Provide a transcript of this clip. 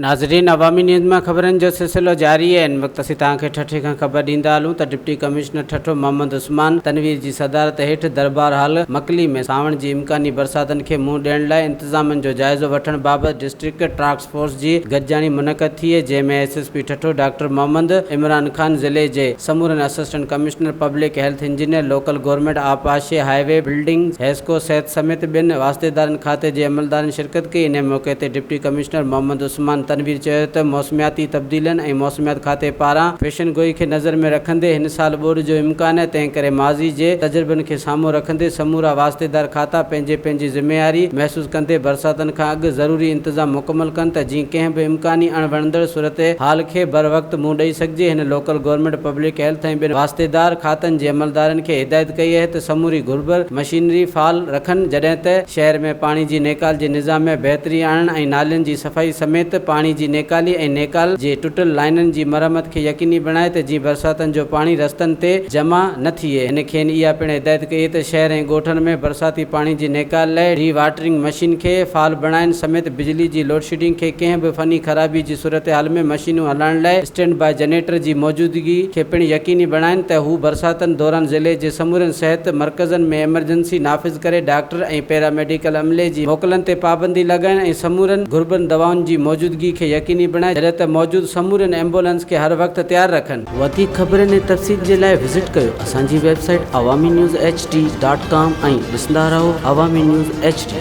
ناظرين عوامي نيوز مان خبرن جو سلسلو جاري آهي ان وقت اسين توهان کي ٺٽي کان خبر ڏيندا هلون ته ڊپٽي ڪمشنر ٺٽو محمد عثمان تنوير جي صدارت هيٺ دربار هال مڪلي ۾ سانوڻ جي امڪاني برساتن کي منهن ڏيڻ لاء انتظامن جو جائزو وٺڻ بابت ڊسٽرڪٽ ٽاسڪ فورس جي گڏجاڻي منعقد ٿي جنهن ۾ S S P Thatta doctor Muhammad Imran Khan ضلعي جي سمورن assistant commissioner public health engineer local government آبپاشي هاء وي بلڊنگ حيسڪو صحت سميت ٻين واسطيدارن کاتي جي عملدارن شرڪت ڪئي انهي موقعي تي ڊپٽي ڪمشنر محمد عثمان تنوير چيو ته موسمياتي تبديلين ۽ موسميات کاتي پاران پيشن گوئي کي نظر ۾ رکندي هن سال ٻوڏ جو امڪان آهي تنهن ڪري ماضي جي تجربن کي سامهون رکندي سمورا واسطيدار کاتا پنهنجي پنهنجي ذميواري محسوس ڪندي برساتن کان اڳ ضروري انتظام مڪمل ڪن ته جيئن ڪنهن به امڪاني اڻ وڻندڙ صورتحال کي بروقت منهن ڏئي سگهجي هن لوڪل گورنمينٽ پبلڪ هيلٿ ۽ ٻين واسطيدار کاتن جي عملدارن کي هدايت ڪئي آهي ته سموري گهربل مشينري فعال رکن جڏهن ته شهر ۾ پاڻي جي نيڪال جي نظام ۾ بهتري آڻڻ ۽ نالين جي صفائي سميت پاڻي جي نيڪالي ۽ نيڪال جي ٽٽل لائينن جي مرمت کي يقيني بڻائي ته جيئن برساتن جو پاڻي رستن تي جمع نه ٿئي. هن کين اها پڻ هدايت ڪئي ته شهر ۽ ڳوٺن ۾ برساتي پاڻي جي نيڪال لاء ڊي واٽرنگ مشين کي فعال بڻائڻ سميت بجلي جي لوڊشيڊنگ کي ڪنهن به فني خرابي جي صورتحال ۾ مشينون هلائڻ لاء اسٽينڊ باء جنريٽر جي موجودگي کي پڻ يقيني بڻائين ته هو برساتن دوران ضلعي جي سمورين صحت مرڪزن ۾ ايمرجنسي نافذ ڪري ڊاڪٽر ۽ پيرا ميڊيڪل عملي جي موڪلن تي پابندي لڳائڻ ۽ سمورن گهربل دوائن جي موجودگي کي يقيني بڻائي جڏهن ته موجود سمورين ايمبولنس کي هر وقت تيار رکن. وڌيڪ خبرن ۽ تفصيل جي لاء وزٽ ڪيو اسان جي website Awami news H D dot com ۽ ڏسندا رهو عوامي نيوز ايڇ ڊي.